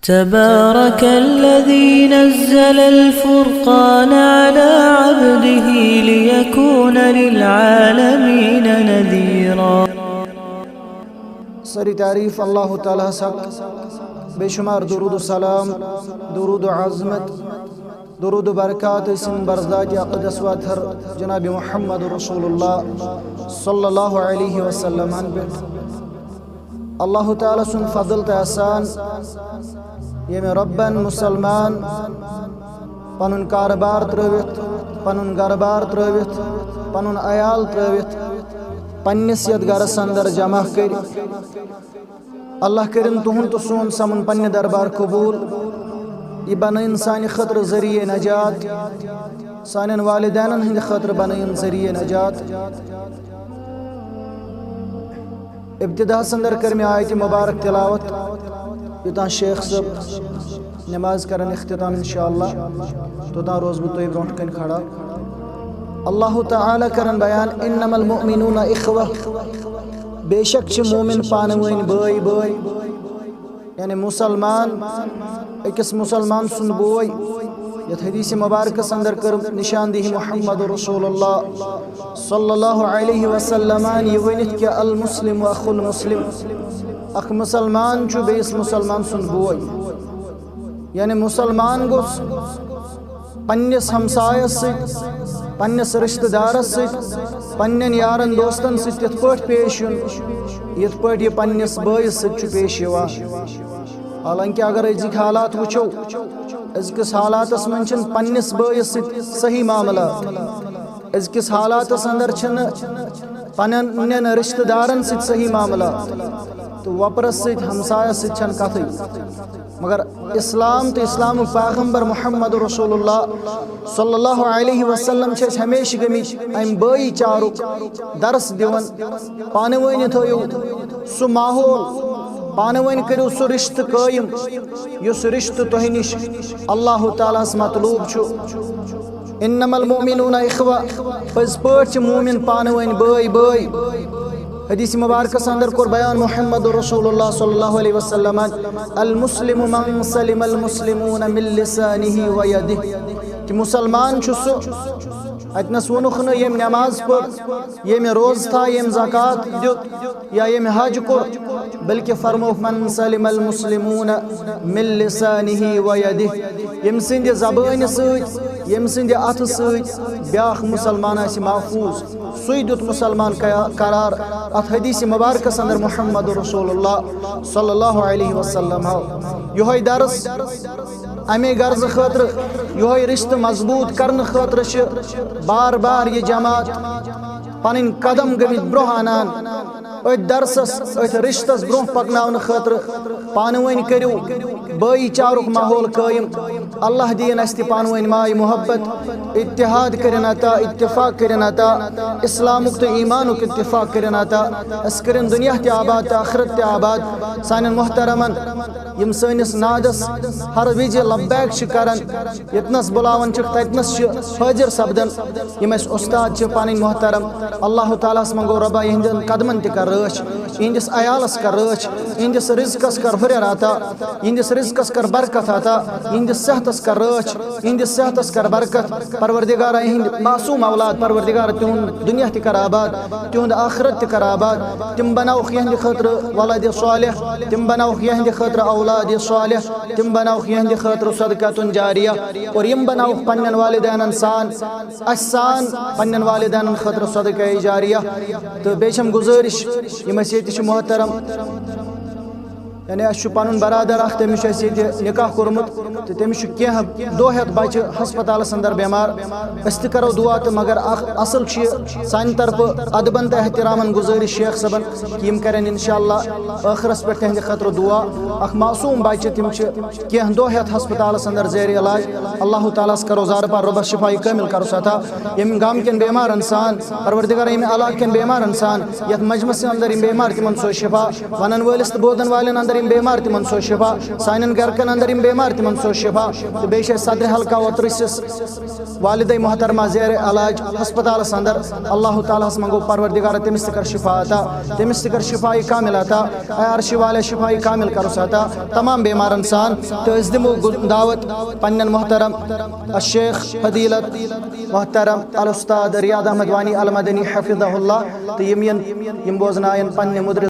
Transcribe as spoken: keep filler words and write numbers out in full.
تبارك الذي نزل الفرقان على عبده ليكون للعالمين نذيرا. سٲری تعریٖف اللہ تعالیٰ ہس حق، بے شمار درود و سلام، درود و عظمت، درود و برکات ٲسِن برذات اقدس و اطہر جناب محمد رسول اللہ صلی اللہ علیہ وسلم ہن پٮ۪ٹھ۔ اللہ تعالیٰ سُنٛد فضل تہٕ احسان، ییٚمہِ رۄبن مسلمان پنُن کارٕبار ترٲوِتھ، پنُن گرٕ بار ترٲوِتھ، پنُن عیال ترٲوِتھ، پننِس یتھ گرس اندر جمع کٔرۍ۔ اللہ کٔرِن تُہُنٛد تہٕ سون سمُن پننہِ دربار قبول۔ یہِ بنٲیِن سانہِ خٲطرٕ ذٔریعہٕ نجات، سانٮ۪ن والدینن ہٕنٛدِ خٲطرٕ بنٲیِن ذٔریعہٕ نجات۔ ابتداہس اندر کٔر مےٚ آیتِ مبارک تلاوت، یوٚتام شیخ صٲب نماز کرن اختتام انشاءاللہ، توٚتام روزٕ بہٕ تۄہہِ برونٛٹھ کنہِ کھڑا۔ اللہ تعالیٰ کرن بیان، انما المؤمنون اخوہ، بے شک چھِ مومن پانہٕ ؤنۍ بٲے بٲے۔ یعنی مسلمان، أکِس مسلمان سُنٛد بوے، یتھ حدیث مبارکس اندر کٔر نشاندہی محمد رسول اللہ صلی اللہ علیہ وسلمن یہِ ؤنِتھ کہِ المسلم اخو المسلم، اکھ مسلمان چھُ بیٚیِس مسلمان سُنٛد بوے۔ یعنی مسلمان گوٚژھ پننِس ہمسایس سۭتۍ، پننِس رشتہٕ دارس سۭتۍ، پننٮ۪ن یارن دوستن سۭتۍ تِتھ پٲٹھۍ پیش یُن، یِتھ پٲٹھۍ یہِ پننِس بٲیِس سۭتۍ چھُ پیش یِوان۔ حالانکہ اگر أزِکۍ حالات وٕچھو، أزکِس حالاتس منٛز چھِنہٕ پننِس بٲیِس سۭتۍ صحیح معاملات، أزکِس حالاتس اندر چھِنہٕ پننٮ۪ن رشتہٕ دارن سۭتۍ صحیح معاملات، تہٕ وۄپرس سۭتۍ، ہمسایس سۭتۍ چھنہٕ کتھٕے۔ مگر اسلام تہٕ اسلامُک پیغمبر محمد رسول اللہ صلی اللہ علیہ وسلم چھِ اَسہِ ہمیشہِ گٔمٕتۍ امہِ بٲیی چارُک درس دِوان۔ پانہٕ ؤنۍ تھٲیِو سُہ ماحول، پانہٕ ؤنۍ کٔرِو سُہ رشتہٕ قٲیِم، یُس رشتہٕ تۄہہِ نِش اللہ تعالیٰ ہس مطلوب چھُ۔ انما المؤمنون اخوہ، پٔزۍ پٲٹھۍ چھِ مومن پانہٕ ؤنۍ بٲے بٲے۔ حدیث مبارکس اندر کوٚر بیان محمد رسول اللہ صلی اللہ علیہ وسلمن، المسلم من سلم المسلمون من لسانه و یدہ، کہ مسلمان چھُ سُہ، اتنس ووٚنُکھ نہٕ ییٚمۍ نماز پٔر، ییٚمۍ روزٕ تھا، ییٚمۍ زکوٰۃ دیُت، یا ییٚمۍ حج کوٚر، بلکہ فرمووُکھ، من سلم المسلمون من لسانه و یدہ، ییٚمۍ سٕنٛدِ زبٲنۍ سۭتۍ، ییٚمۍ سٕنٛدِ اتھٕ سۭتۍ بیاکھ مسلمان آسہِ محفوظ، سُے دیُت مسلمان قیا-، قرار۔ اتھ حدیث مبارکس اندر محمد رسول اللہ صلی اللہ علیہ وسلم ہاو یہوے درس، امے غرضہٕ خٲطرٕ، یہوے رشتہٕ مضبوط کرنہٕ خٲطرٕ چھِ بار بار یہِ جماعت پنٕنۍ قدم گٔمٕتۍ برونٛہہ انان۔ أتھۍ درسس، أتھۍ رشتس برونٛہہ پکناونہٕ خٲطرٕ پانہٕ ؤنۍ کٔرِو بٲیی چارُک ماحول قٲیِم۔ اللہ دِیِن اسہِ تہِ پانہٕ ؤنۍ ماے محبت، اتحاد کٔرِن عطا، اتفاق کٔرِن عطا، اسلامُک تہٕ ایمانُک اتفاق کٔرِن عطا۔ اسہِ کٔرِن دنیا تہِ آباد تہٕ آخرت تہِ آباد۔ سانٮ۪ن محترمن یِم سٲنِس نادس ہر وِزِ لبیک چھِ کران، ییٚتنس بُلاوان چھِکھ، تتنس چھِ حٲضِر سپدان۔ یِم اَسہِ اُستاد چھِ پنٕنۍ محترم، اللہ تعالیٰ ہس منٛگو، رۄبا، یِہنٛدٮ۪ن قدمن تہِ کر رٲچھ، یِہنٛدِس عیالس کر رٲچھ، یِہنٛدِس رزقس کر ہُرٮ۪ر عطا، یِہنٛدِس رزقس کر برکت عطا، یِہنٛدِس صحتس کر رٲچھ، یِہنٛدِس صحتس کر برکت۔ پروردگارا، یِہنٛدۍ معصوم اولاد، پروردگارا، تِہُنٛد دُنیا تہِ کر آباد، تِہُنٛد آخرت تہِ کر آباد۔ تِم بناوکھ یِہنٛدِ خٲطرٕ ولد صالح، تِم بناوکھ یِہنٛدِ خٲطرٕ اولاد صالح، تِم بناوکھ یِہنٛدِ خٲطرٕ صدقتُن جاریہ، اور یِم بناوکھ پننٮ۪ن والدینن سان، اسہِ سان، پننٮ۪ن والدینن خٲطرٕ صدقہ جاریہ۔ تہٕ بیٚیہِ چھم گُزٲرِش، یِم اسہِ ییٚتہِ چھِ محترم، یعنی اسہِ چھُ پنُن برادر اکھ، تٔمِس چھُ اسہِ ییٚتہِ نکاح کوٚرمُت، تہٕ تٔمِس چھُ کینٛہہ دۄہ ہٮ۪تھ بچہِ ہسپتالس اندر بٮ۪مار۔ أسۍ تہِ کرو دعا، تہٕ مگر اکھ اصل چھُ یہِ سانہِ طرفہٕ ادبن تہٕ احترامن گُزٲرِش شیخ صٲبن، کہِ یِم کرن انشاءاللہ ٲخرس پٮ۪ٹھ تِہنٛدِ خٲطرٕ دعا۔ اکھ معصوم بچہِ، تِم چھِ کینٛہہ دۄہ ہٮ۪تھ ہسپتالس اندر زیر علاج۔ اللہ تعالیٰ ہس کرو زارٕ پار، رۄبس شفاء کامل کرُس عطا۔ ییٚمہِ گامہٕ کٮ۪ن بٮ۪مارن سان، پروردگار، ییٚمہِ علاقہٕ کٮ۪ن بٮ۪مارن سان، یتھ مجمس اندر یِم بٮ۪مار، تِمن سوز شفا۔ ونن وٲلِس تہٕ بوزن والٮ۪ن اندر اندر یِم بیمار تِمن سوز شفا، سانٮ۪ن گرکن اندر یِم بیمار تِمن سوز شفا۔ تہٕ بیٚیہِ چھِ اَسہِ صدرِ حلقہ اوترٕ سٕس والدے محترمہ زیر علاج ہسپتالس اندر۔ اللہ تعالیٰ ہس منگو پروردگارا تٔمِس تہِ کر شفا عطا، تٔمِس تہِ کر شفا کامل عطا۔ اے عرشی والے شفا کامل کرُس عطا تمام بیمارن سان۔ تہٕ أسۍ دِمو گُ- دعوت پننٮ۪ن محترم الشیخ فضیلت محترم الاستاد ریاض احمد وانی المدنی حفظہ اللہ، تہٕ یِم یِن، یِم بوزناون پننہِ مُدرِ